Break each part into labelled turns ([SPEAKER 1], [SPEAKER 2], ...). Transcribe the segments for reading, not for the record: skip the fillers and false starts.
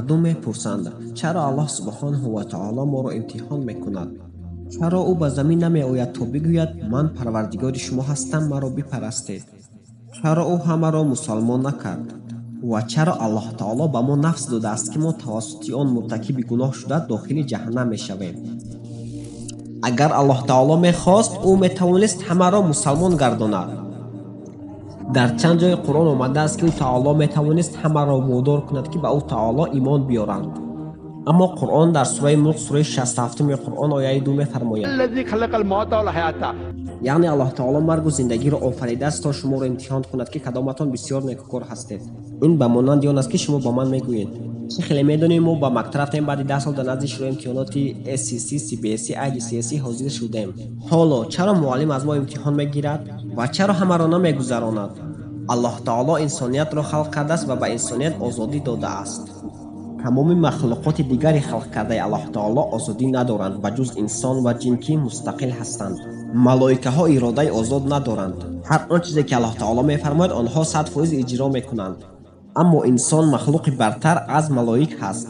[SPEAKER 1] Мардум мепурсанд, чаро Аллоҳ субҳонаҳу ва таоло моро имтиҳон мекунад? Чаро ӯ ба замин намеояд то бигӯяд, ман парвардигори шумо ҳастам, маро бипарастед? Чаро ӯ ҳамаро мусалмон накард? Ва чаро Аллоҳ таоло ба мо нафс додааст, ки мо тавассути он муртакиби гуноҳ шуда дохили ҷаҳаннам мешавем? Агар Аллоҳ таоло мехост, ӯ метавонист ҳамаро мусалмон гардонад. Дар чанд ҷои Қуръон омадааст, ки ӯ таоло метавонист ҳамаро водор кунад, ки ба ӯ таоло имон биёранд. Аммо Қуръон дар сураи Мулк, сураи 67 Қуръон, ояи 2 мефармояд. Яъне Аллоҳ таоло маргу зиндагиро офаридааст, то шуморо имтиҳон кунад, ки кадоматон бисёр некукор ҳастед. Ин ба монанди он аст, ки шумо ба ман мегӯед: чӣ хеле медонем, мо ба мактаб рафтем, баъди 10 сол дар назди шӯрои имтиҳоноти SCC, CBSE, IGCSE ҳозир шудем. Ҳоло чаро муаллим аз мо имтиҳон мегирад ва чаро ҳамаро намегузаронад? Аллоҳ таоло инсониятро халқ кардааст ва ба инсоният озодӣ додааст. Тамоми махлуқоти дигари халқ кардаи Аллоҳ таоло озодӣ надоранд, ба ҷуз инсон ва ҷин, ки мустақил ҳастанд. Малоикаҳо иродаи озод надоранд. Ҳар он чизе ки Аллоҳ таоло мефармояд, онҳо 100% иҷро мекунанд. Аммо инсон махлуқи бартар аз малоик ҳаст.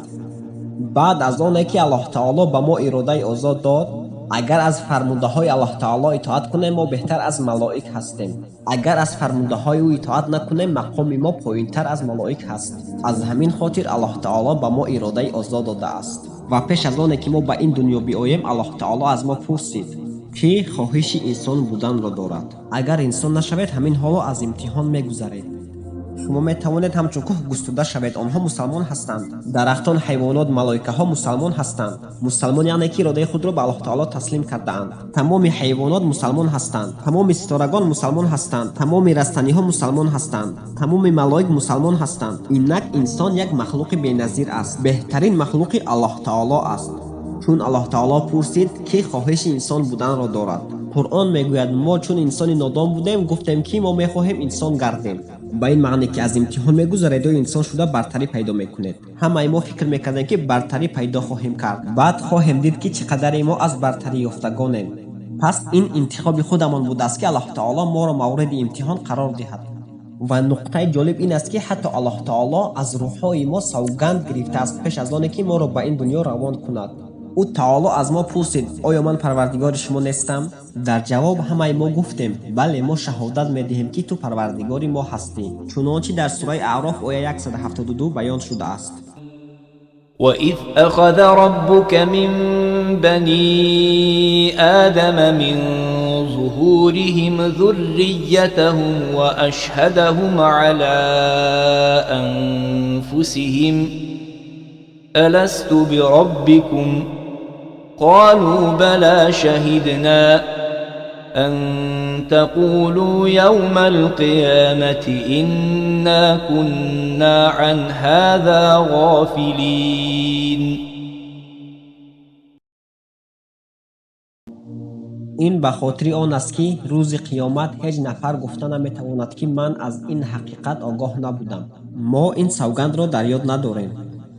[SPEAKER 1] Баъд аз оне ки Аллоҳ таоло ба мо иродаи озод дод, агар аз фармудаҳои Аллоҳ таоло итоат кунем, мо беҳтар аз малоик ҳастем. Агар аз фармудаҳои ӯ итоат накунем, мақоми мо поинтар аз малоик ҳаст. Аз ҳамин хотир Аллоҳ таоло ба мо иродаи озод додааст. Ва пеш аз оне ки мо ба ин дунё биоем, Аллоҳ таоло аз мо пурсид, ки хоҳиши инсон буданро дорад. Агар инсон нашавед, ҳамин ҳоло аз имтиҳон мегузаред. Шумо метавонед ҳамчун кӯҳ густурда шавед, онҳо мусалмон ҳастанд. Дарахтон, ҳайвонот, малоикаҳо мусалмон ҳастанд. Мусалмон яъне ки иродаи худро ба Аллоҳ таоло таслим кардаанд. Тамоми ҳайвонот мусалмон ҳастанд, тамоми ситорагон мусалмон ҳастанд, тамоми растаниҳо мусалмон ҳастанд, тамоми малоик мусалмон ҳастанд. Инак инсон як махлуқи беназир аст, беҳтарин махлуқи Аллоҳ таоло аст. Чун Аллоҳ таоло пурсид, ки хоҳиши инсон буданро дорад. Қуръон мегӯяд, мо чун инсони нодон будем, гуфтем, ки мо мехоҳем инсон гардем. Ба ин маъне ки аз имтиҳон мегузаред ё инсон шуда бартарӣ пайдо мекунед. Ҳамаи мо фикр мекардем, ки бартарӣ пайдо хоҳем кард. Баъд хоҳем дид, ки чӣ қадаре мо аз бартарӣ ёфтагонем. Пас ин интихоби худамон будааст, ки Аллоҳ таоло моро мавриди имтиҳон қарор диҳад. Ва нуқтаи ҷолиб ин аст, ки ҳатто Аллоҳ таоло аз рӯҳҳои мо савганд гирифтааст пеш аз оне ки моро ба ин дунё равон кунад. Ӯ таоло аз мо пурсид, оё ман парвардигори шумо нестам? Дар ҷавоб ҳамаи мо гуфтем, бале, мо шаҳодат медиҳем, ки ту парвардигори мо ҳастӣ. Чунончи дар сураи Аъроф оя 172 баён шудааст.
[SPEAKER 2] وإذ أخذ ربك من بني آدم من ظهورهم ذريتهم وأشهدهم على أنفسهم ألست بربكم قالوا بلى شهدنا أن تقولوا يوم القيامة إنا كنا عن هذا غافلين.
[SPEAKER 1] Ин ба хотири он аст, ки рӯзи қиёмат ҳеҷ нафар гуфта наметавонад, ки ман аз ин ҳақиқат огоҳ набудам. Мо ин савгандро дар ёд надорем,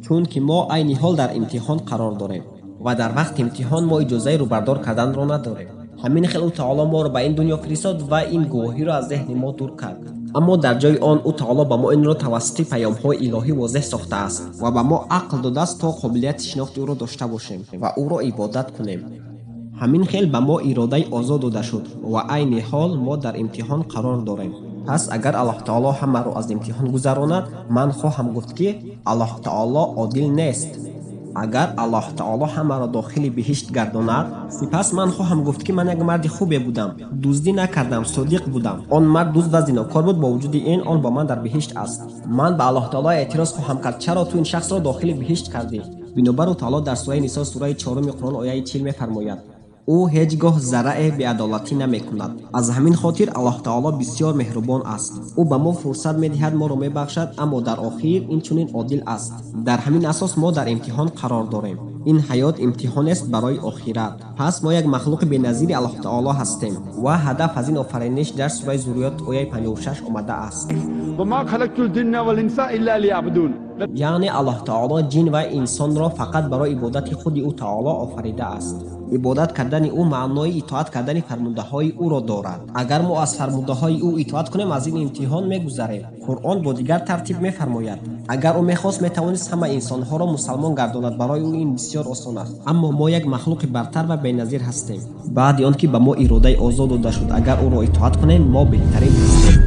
[SPEAKER 1] чунки мо айни ҳол дар имтиҳон қарор дорем ва дар вақти имтиҳон мо иҷозаи рӯбардор карданро надорем. Ҳамин хел ӯ таоло моро ба ин дунё фиристод ва ин гувоҳиро аз зеҳни мо дур кард. Аммо дар ҷои он ӯ таоло ба мо инро тавассути паёмҳои илоҳӣ возеҳ сохтааст ва ба мо ақл додааст, то қобилияти шинохти ӯро дошта бошем ва ӯро ибодат кунем. Ҳамин хел ба мо иродаи озод дода шуд ва айни ҳол мо дар имтиҳон қарор дорем. Пас агар Аллоҳ таоло ҳамаро аз имтиҳон гузаронад, ман хоҳам гуфт, ки Аллоҳ таоло одил нест. Агар Аллоҳ таоло ҳамаро дохили биҳишт гардонад, сипас ман хоҳам гуфт, ки ман як марди хубе будам, дуздӣ накардам, содиқ будам. Он мард дузд ва зинокор буд, бо вуҷуди ин он бо ман дар биҳишт аст. Ман ба Аллоҳ таоло эътироз хоҳам кард, чаро ту ин шахсро дохили биҳишт кардӣ? Бинобар ӯ таоло дар сураи Нисо, сураи 4 Қуръон, ояи 40 мефармояд: ӯ ҳеҷ гоҳ зарраэ беадолатӣ намекунад. Аз ҳамин хотир Аллоҳ таоло бисёр меҳрубон аст. Ӯ ба мо фурсат медиҳад, моро мебахшад, аммо дар охир инчунин одил аст. Дар ҳамин асос мо дар имтиҳон қарор дорем. Ин ҳаёт имтиҳонест барои охират. Пас мо як махлуқи беназири Аллоҳ таоло ҳастем ва ҳадаф аз ин офариниш дар сураи Зуриёт ояи 56 омадааст.
[SPEAKER 3] وما خلقت الجن والإنس إلا ليعبدون.
[SPEAKER 1] Яъне Аллоҳ таоло ҷин ва инсонро фақат барои ибодати худи ӯ таоло офаридааст. Ибодат кардани ӯ маънои итоат кардани фармудаҳои ӯро дорад. Агар мо аз фармудаҳои ӯ итоат кунем, аз ин имтиҳон мегузарем. Қуръон бо дигар тартиб мефармояд: агар ӯ мехост, метавонист ҳама инсонҳоро мусалмон гардонад. Барои ӯ ин бисёр осон аст. Аммо мо як махлуқи бартар ва беназир ҳастем. Баъди он ки ба мо иродаи озод дода шуд, агар ӯро итоат кунем, мо беҳтарин ҳастем.